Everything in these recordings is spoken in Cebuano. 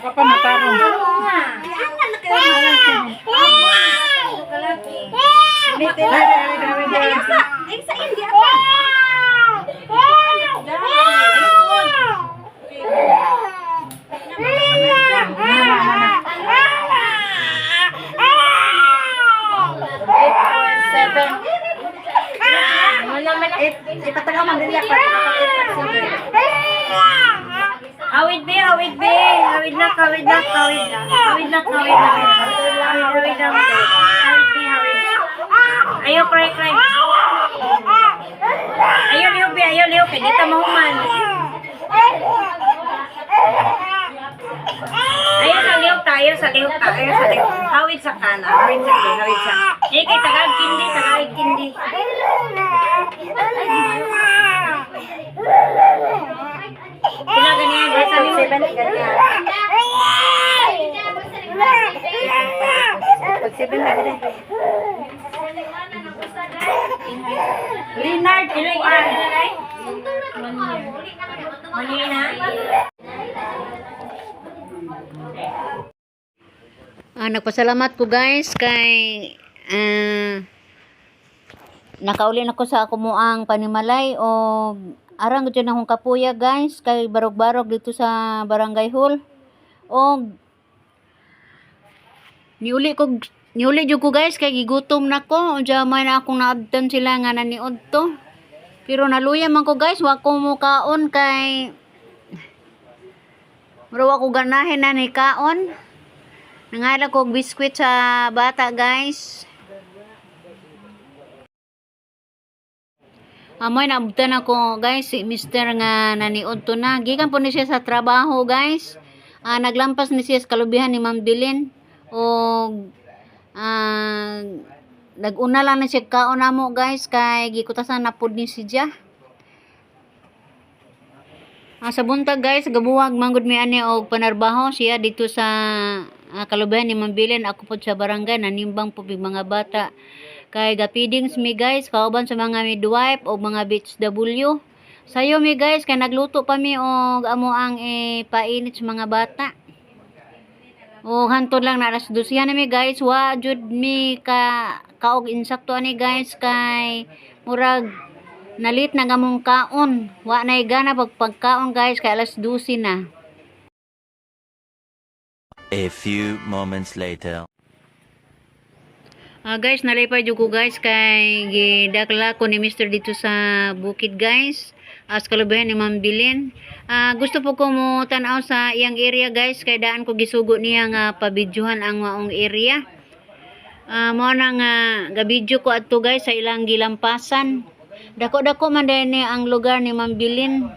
Papa matarong. Ayaw sa, ay sa India pa. Seven. Ipatagaw man dili pa. Awid be, awid be. Awid na, awid na, awid na. Awid na, awid na. Awid na, awid be, awid. Ayaw, cry, cry. Ayaw, lihok be, ayaw, lihok. Hindi ta mahuman. Ayaw sa lihok tayo, sa lihok tayo, sa lihok. Awid sa kana, awid sa awid sa. Eh, kay Tagalog kindi, Tagalog kindi. Pila ganyan, sa Seven ganyan. Pag seven na ganyan. Leonard, ilang ilan na rin? 1 year na? Nagpasalamat ko guys kay nakaulin ako sa akumuang panimalay o arang gud akong kapuya guys kay barog-barog dito sa Barangay Hall. O niuli jud ko guys kay gigutom na ko, unsa man na akong naabtan sila nga naniod to. Pero naluya man ko guys, wa ko mo kaon kay mura wa ko ganahin na ni kaon. Nangala ko og biskwit sa bata, guys. Amoy naabtan ako guys si Mister nga naniod to na. Gikan po ni siya sa trabaho, guys. Naglampas ni siya sa kalubihan ni Ma'am Dilin. Og naguna lang na siya kaon namo guys kay gikutasan na pud ni siya. Sa buntag guys, gabuwag manggod mi ani og panarbaho siya dito sa kalubayan ni Mambilin, ako pod sa barangay nanimbang po mig mga bata. Kay gapidings mi guys, kauban sa mga midwife o mga beach W. Sayo mi guys, kay nagluto pa mi og amo ang painit sa mga bata. O hantod lang na alas 12 na mi guys, wa jud mi ka kaog insakto ani guys kay murag nalit na gamong kaon. Wa na gana pag pagkaon guys kay alas 12 na. A few moments later. Guys, nalipay jud ko guys kay gidakla ko ni Mister dito sa bukid guys. As kalubayan ni Ma'am Bilin. Gusto po ko mo tan-aw sa iyang area guys kay daan ko gisugo niya nga pabidyohan ang maong area. Mao na nga gabidyo ko adto guys sa ilang gilampasan. Dako-dako man din ni ang lugar ni Ma'am Bilin.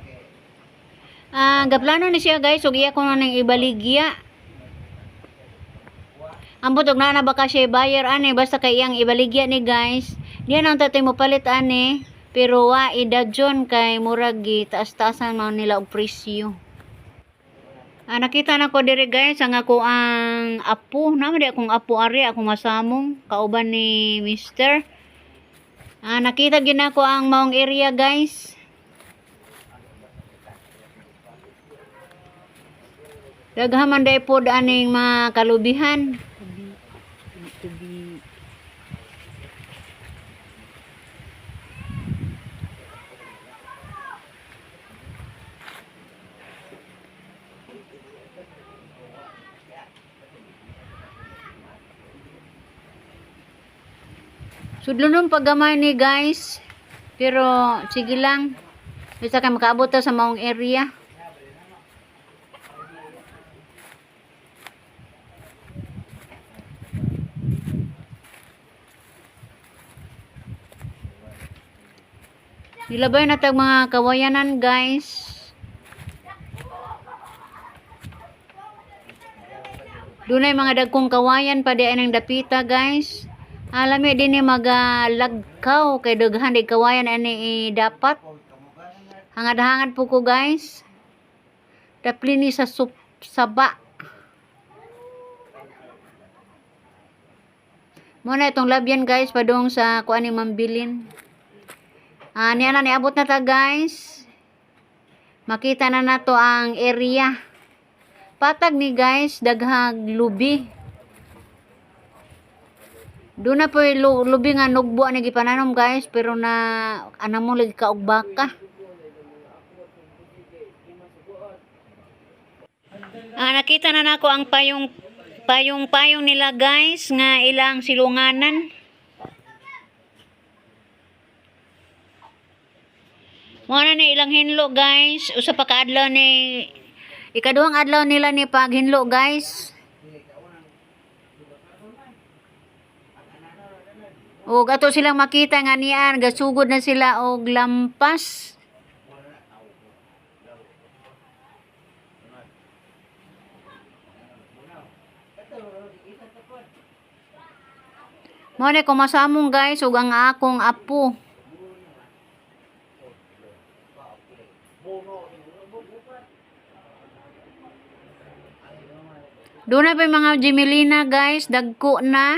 Gaplano ni siya guys ug iya ko na ning ibaligya. Ambot og naa na ba ka siya buyer ani basta kay iyang ibaligya ni guys. Diyan ang tatay mo palit ani pero wa idadyon kay murag taas-taasan man nila og presyo. Nakita na ko diri guys ang ako ang apo, naman di akong apo ari akong masamong kauban ni Mister. Nakita gyud nako ang maong area guys. Daghan man day pod aning mga kalubihan. Sudlonon paggamay ni guys. Pero sige lang. Basta kay makaabot ta sa maong area. Nilabay na tag mga kawayanan guys. Dunay mga dagkong kawayan pa di ay ng dapita guys. Alami din ni magalagkaw kay daghan di kawayan ani dapat. Hangad-hangad po ko guys. Dapli ni sa sup saba. Muna itong labyan guys padung sa kuan ni Mambilin. Niya na niabot na ta guys. Makita na nato ang area. Patag ni guys, daghag lubi. Doon na po lubi nga nugbo ani gipananom guys, pero na anamo lagi ka og baka. Nakita na nako ang payong payong payong nila guys nga ilang silunganan. Mao na ni ilang hinlo guys, usa pa ka adlaw ni ikaduhang adlaw nila ni paghinlo guys. Og ato silang makita nga nian gasugod na sila og lampas. Mao ni kumasamong guys ug ang akong apo. Doon na pa yung mga Jimelina guys, dagko na.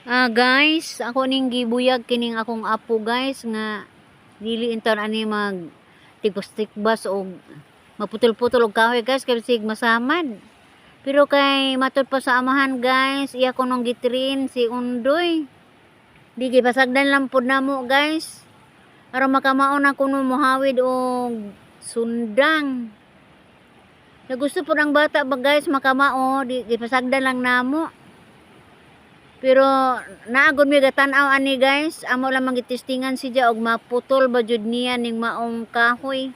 Guys, ako ning gibuyag kining akong apo guys nga dili inton ani mag tikbas-tikbas og maputol-putol og kahoy guys kay sig masamad. Pero kay matud pa sa amahan guys, iya ko nung gitrin si Undoy. Di gipasagdan lang pud namo guys. Aron makamao na kuno mohawid og sundang. Na gusto pud ang bata ba guys makamao, di gipasagdan lang namo. Pero naagod mi gatan-aw ani guys, amo lamang gitestingan siya og maputol ba jud niya ning maong kahoy.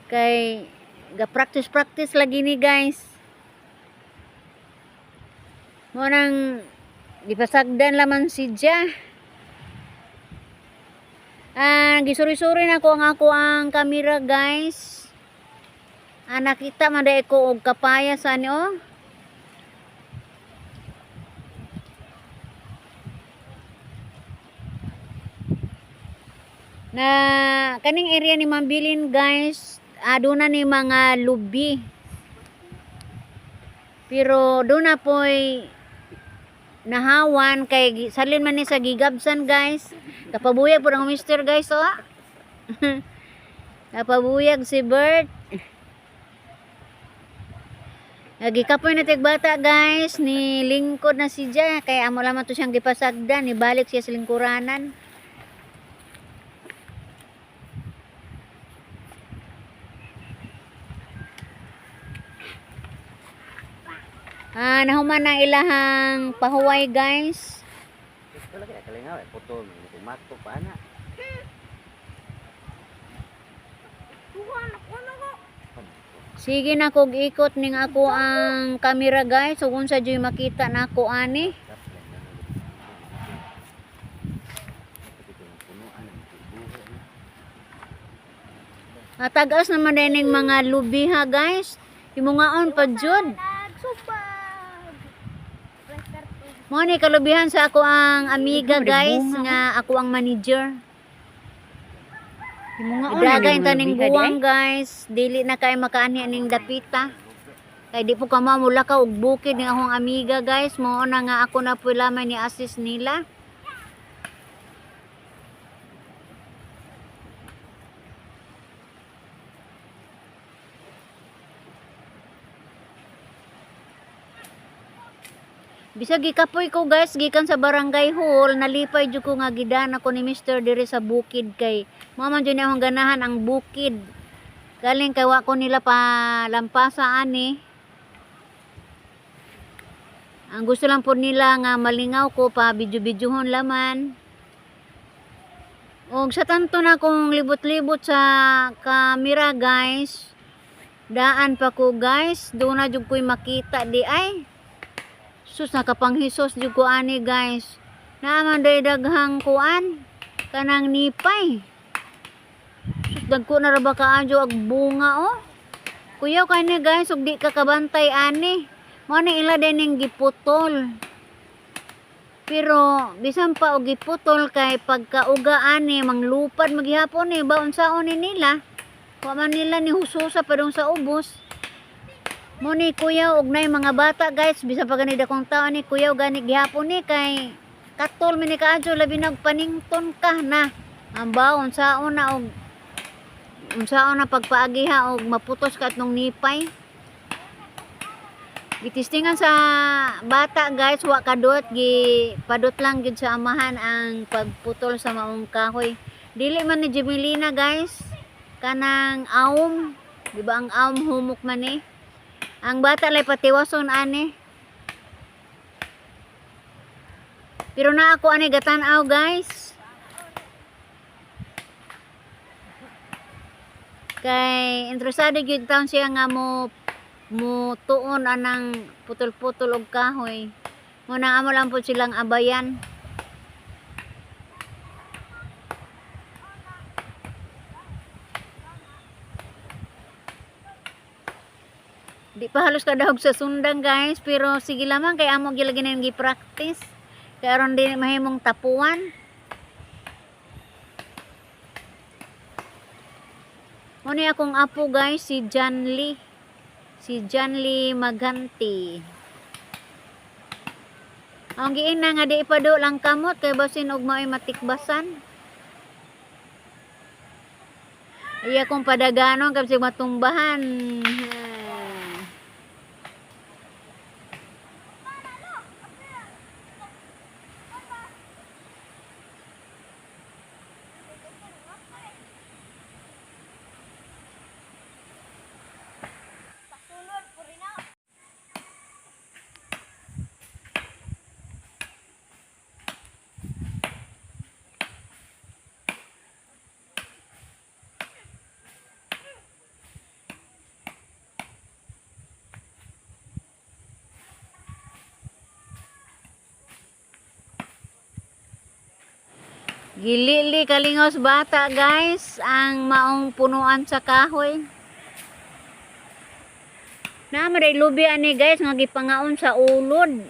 Kay ga practice practice lagi ni guys. Mo nang gipasagdan lamang siya. Gisuri-suri na ko ang ako ang kamera guys. Nakita man dai ko og kapaya sa ani oh. Na kaning area ni Mambilin guys, aduna ni mga lubi. Pero doon na po'y nahawan kay salin man ni sa gigabsan guys. Kapabuyag po ang mister guys oh. Napabuyag si Bert. Gikapoy na bata guys, ni lingkod na si Ja kay amo lamang to siyang gipasagdan, nibalik siya sa lingkuranan. Nahuman ang ilahang pahuway guys. Wala kaya kalingaw eh, putol, tomato pa na. Sige na kog ikot ning ako ang camera guys. Ug unsa juy makita nako ani. Tagas naman din ning mga lubi ha guys. Himungaon pa jud. Mo ni kalubihan sa ako ang amiga guys nga ako ang manager. Daga yung taning buwang guys, dili na kay makaanhi aning dapita. Kay di po ka mamula ka og bukid ni akong amiga guys, mao na nga ako na po lamay ni assist nila. Bisag gikapoy ko guys, gikan sa barangay hall, nalipay jud ko nga gidana ko ni Mister diri sa bukid kay mao man jud ni akong ganahan ang bukid. Galing kay wa ko nila pa lampasa ani. Ang gusto lang po nila nga malingaw ko pa bidyo-bidyohon laman. Og sa tanto na kong libot-libot sa kamera guys. Daan pa ko guys, doon na jud ko'y makita di ay. Sus, nakapanghisos jud ko ani guys. Naaman day daghang kuan kanang nipay. Sus, dagko na ra ba kaadyo ag bunga oh. Kuyaw kani guys, ug di ka kabantay ani. Mao ni ila din ning giputol. Pero bisan pa og giputol kay pagkauga ani manglupad maghihapon ni ba unsaon ni nila. Wa man nila ni hususa padung sa ubos. Mo ni kuya og nay mga bata guys, bisan pa gani dakong tao ni kuya gani gihapon ni kay katol mi ni kaadyo labi nag panington ka na. Ang baon saon na og unsaon na pagpaagiha og maputos ka atong nipay. Gitistingan sa bata guys, wa kadot gi padot lang gyud sa amahan ang pagputol sa maong kahoy. Dili man ni Jimilina guys, kanang aom, di ba ang aom humok man eh. Ang bata lay patiwason ani. Pero na ako ani gatan-aw guys. Kay interesado gyud taon siya nga mo mo tuon anang putol-putol og kahoy. Mo nang amo lang po silang abayan. Di pa halos kadahog sa sundang guys, pero sige lamang kay amo gyud lagi na yung gi-practice. Kay aron di mahimong tapuan. Mo ni akong apo guys, si John Lee. Si John Lee Maganti. Ang giin na nga di ipado lang kamot kay basin og mao'y matikbasan. Iya kong padaganon kasi matumbahan. Gilili kalingos bata guys ang maong punuan sa kahoy. Naamaday lubi ani guys nga gipangaon sa ulod.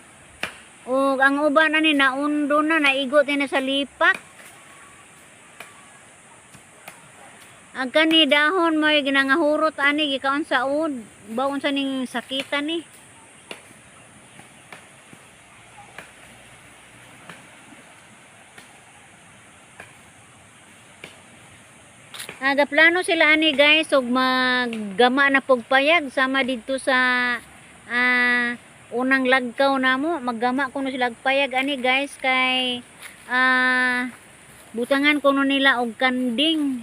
Ug ang uban ani naundo na naigot ni na sa lipak. Ang kani dahon mo'y ginangahurot ani gikaon sa ud. Baon sa ning sakitan ni. Aga plano sila ani guys og maggama na pugpayag sama didto sa unang lagkaw namo maggama kuno sila og payag ani guys kay butangan kuno nila og kanding.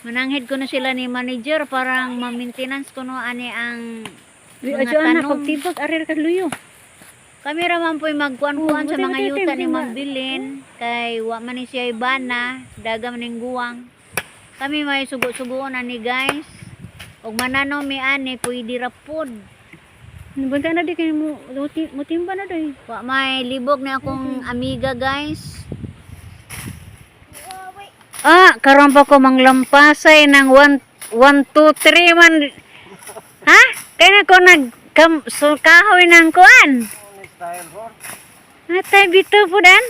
Mananghid kuno sila ni manager parang ma-maintenance kuno ani ang mga Ana, tanom. pagtibag, arir ka luyo. Kami ra man po'y magkuan-kuan Oh, sa buti, mga buti, yuta buti ni ma- Mabilin kay wa man ni siya bana, daga man ning guwang. Kami may sugo-sugoon ani guys. Og manano mi ani pwede ra pod. Banta na di kayo mo, mutimba na doy. Wa may libog na akong amiga guys. Ah, karon pa ko manglampasay ng 1 1 2 3 man. Ha? Kaya na ko nag kam, so, kahoy ng kuan. Style bro. Atay bito po dan.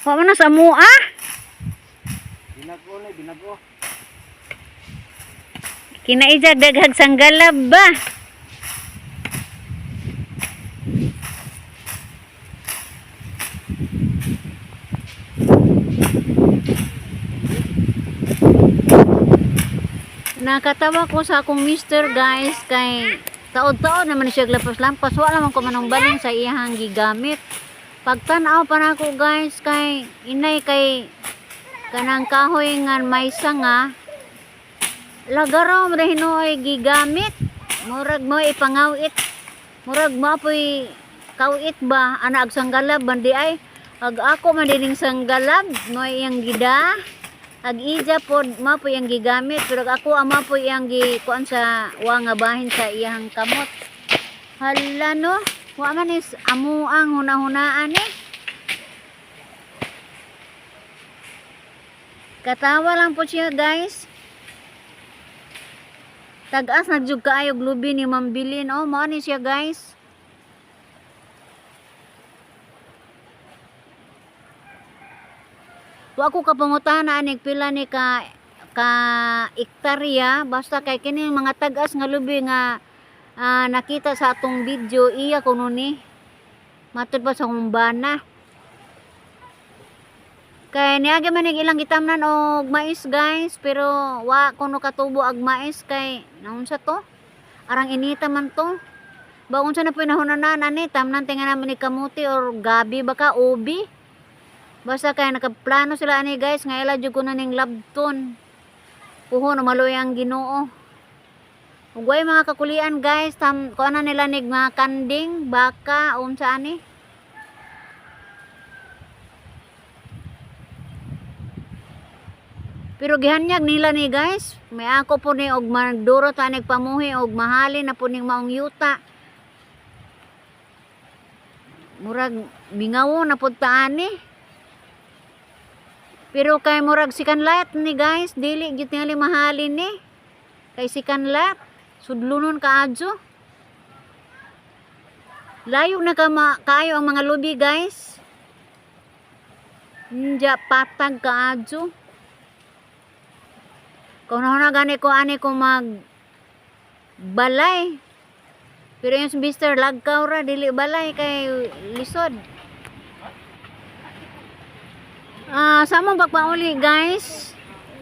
Wa man na sa mua. Binago na, binago. Kinaijag daghag sanggalab ba? Nakatawa ko sa akong mister guys kay Taod-taod naman siya lampas-lampas. Wala man ko manong balin sa iyahang gigamit. Pagtan-aw pa nako guys kay inay kay kanang kahoy nga may sanga lagaraw mo rin hinuoy gigamit. Murag mo ipangawit. Murag mo apoy kawit ba ana ag sanggalab bandi ay ag ako man dining sanggalab mo iyang gida ag ija pod mo po iyang gigamit pero ag ako ama po iyang gi kuan sa wa nga bahin sa iyang kamot. Hala no, wa man is amo ang hunahunaan eh. Katawa lang po siya guys. Tag-as nagjug kaayo glubi ni Mambilin. Oh, mao ni siya guys. Wa ko kapangutana anig pila ni ka ka ektarya basta kay kini mga tag-as nga lubi nga nakita sa atong video iya kuno ni. Matud pa sa humbana. Kay niagi man ning ilang gitamnan og mais guys, pero wa kuno katubo ag mais kay naunsa to? Arang inita man to. Ba unsa na pinahunanan ani tamnan tinga naman ni kamuti or gabi baka ubi. Basta kay nakaplano sila ani guys nga ila jud kuno ning labton. Puhon maloy ang Ginoo. Ug way mga kakulian guys, tam kuan na nila nig mga kanding, baka unsa ani. Pero gihanyag nila ni guys, may ako po ni og magduro ta nig pamuhi og mahalin na po ning maong yuta. Murag mingawo na pud ta ani. Pero kay murag sikan lat ni guys, dili gyud tingali mahalin ni. Kay sikan lat, sudlunon kaadyo. Layo na ka kaayo ang mga lubi guys. Nja patag kaadyo. Kung na gani ko ani ko mag balay. Pero yung Mr. Lagkaw ra dili balay kay lisod. Ah, sa among pagpauli guys.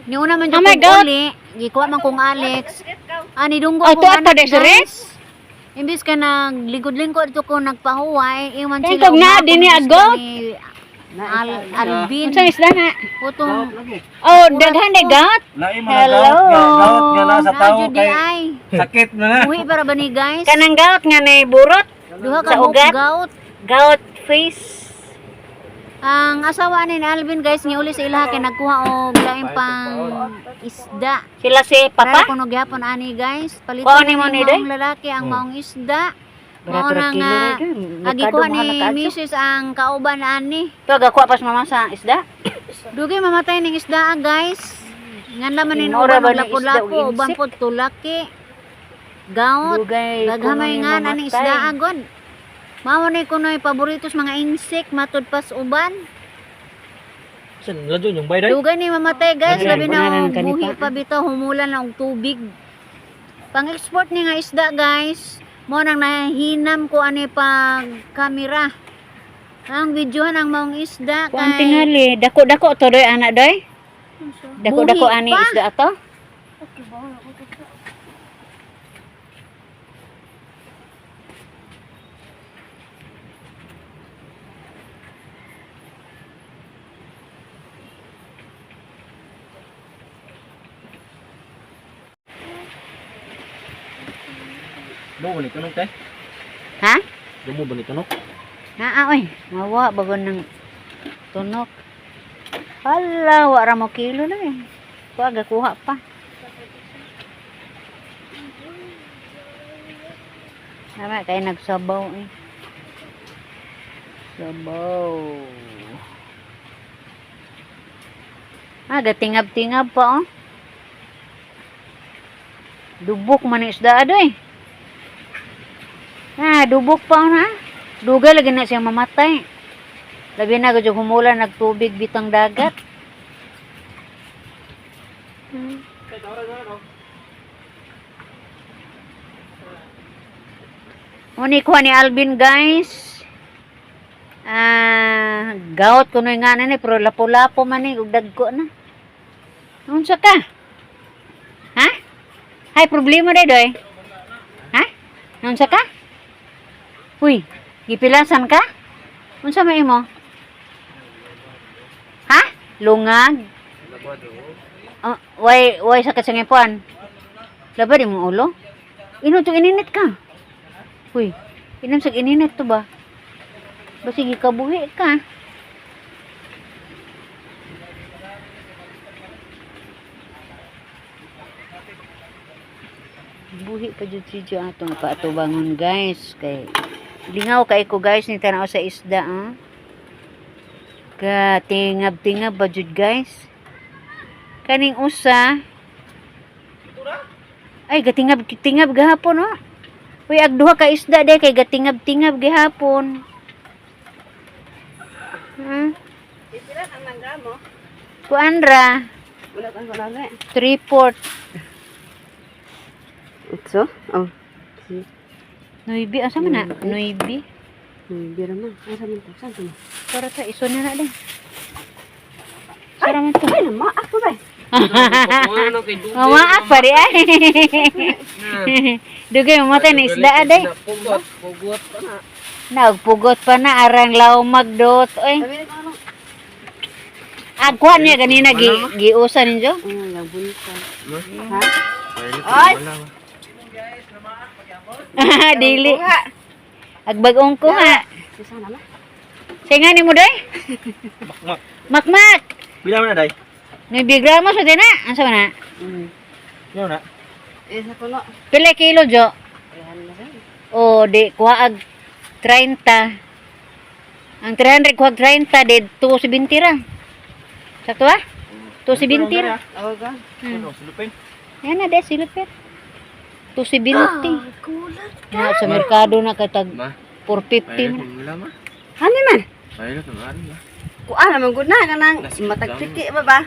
Niuna man jud Oh my kong God. uli, gikuha man kong Alex. Ani dunggo Oh, kong tuot pa anak di, sir, guys. Imbis ka naglikod-lingkod ito ko nagpahuway, iwan Kay sila kog na, ug dinhi akong agot. ni Alvin. Unsa isda na? Putong Oh, daghan de gat. Lain man ang gawat nga, gawat nga na sa tao Radyo di kay ay. sakit na na. Uwi para ba ni guys? Kanang gout nga nay burot. Duha ka Sa buok ugat? gout. Gout face. Ang asawa ni Alvin guys niuli sa ilaha kay nagkuha og lain pang isda. Sila si Papa? Papa. Kuno gihapon ani guys. Palitan Kuha ni ni mo ni Day? maong lalaki ang maong isda. Mao Barato na ra kilo nga ra, Day. agi Merkado kuha mahal ni na kaadto. Mrs. ang kauban ani. To gakuha pas mama sa isda. Dugay mamatay ning isda ah, guys. Ngan laman ni Mura uban ba og ni isda lapo-lapo, og uban insect? pod tulaki. Gout. Dugay Gaghamay kuno ni nga aning mamatay. isda agod. Mao ni kunoy paboritos mga insect matud pas uban. San ladyo yung bayday? Dugay ni mamatay guys, Ay, labi na kunanan og kani buhi pa. pa bitaw humulan na og tubig. Pang-export ni nga isda guys, mo nang nahinam ko ani pag kamera. Ang videohan ang maong isda Kuan kay tingali, dako-dako to doy ana doy. Dako-dako Buhi ani pa. isda ato. Mo ba ni tunok tay? Ha? Mo ba ni tunok? Naa oy, mawa bagon ng tunok. Hala, wa ra mo kilo na eh. Kuha gakuha pa. Tama kay nagsabaw eh. Sabaw. Ah, gatingab-tingab pa oh. Dubok man ang isda adoy. Ah, dubok pa oh na. Dugay lagi na siya mamatay. Labi na gud humula nagtubig bitang dagat. Uni kuha ni Alvin guys. Ah, gout kuno nga na ni pero lapo-lapo man ni ug dagko na. Unsa ka? Ha? Hay problema day doy. Ha? Naunsa ka? Uy, gipilasan ka? Unsa may imo? Ha? Lungag? Oh, way sakit sa ngipon. Laba di mong ulo? Ino to ininit ka. Uy, inom sa ininit to ba? Basig ikabuhi ka. Buhi pa jud si Jo atong paatubangon guys kay lingaw kay ko guys ni tanaw sa isda ah. Ka tingab-tingab ba jud guys? Kaning usa. Ay gatingab tingab gahapon oh. Uy, ag duha ka isda day kay gatingab-tingab gihapon. Pila ang nanggramo? Kuan ra, Wala kang wala. 3/4. Utso? Oh. Nuibi, asa man na? Nuibi. Bira man. Asa man to? Saan to? Para ta iso na na din. Sara man to. Ay, namaak ko ba? Mamaak pa rin ay. Dugay mamatay na isda aday. Pugot, pugot pa na. Nagpugot pa na arang lawmag dot oy. Sabi ko ano? Agkuan niya ganina gi giusa ninyo. Ang lang bunta. Ay! Dili. Agbagong kuha. Sisa na man. Singa ni mo day? Makmak. Makmak. Pila man na day? 9 gramos pa din na. Asa man na? Pila man na? Eh, sa puno. Pila kilo jo? Ayan na sir. O di kuha ag 30. Ang 300 kuha ag 30 di 270 ra. Sakto ba? 270 ra. Awag ka. Ano, sulupin? Yan na, des, silupit. 270. Na, sa merkado na katag Ma. 450 man. Wala ma. Hani man? Ay, ito nga ma. Kuan naman gud na kanang matagtiki ba ba?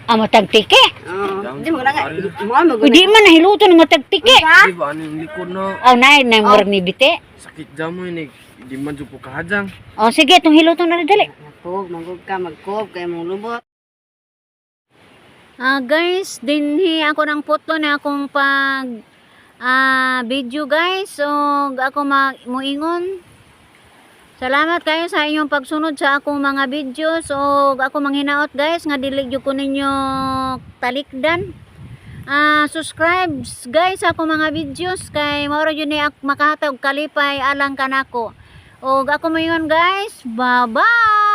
Ah, matagtiki. Oh, di mo na nga. Mo mo gud. Hindi man nahiluto ng matagtiki. Di ba ano yung likod na Oh, nay, nay, murag ni bite. sakit dyan mo yun eh. Di man dyan po kahadjang. Oh, sige, itong hiluto na rin, dali. Pug, magug ka, magkob kay mong lubot. Ah, guys, dinhi ako ng photo na akong pag video guys. So, ako mag muingon. Salamat kayo sa inyong pagsunod sa akong mga videos. So, ako manghinaot guys nga dili gyud ko ninyo talikdan. Subscribe guys sa akong mga videos kay mao ra jud ni ak makahatag kalipay alang kanako. Og ako moingon guys. Bye-bye.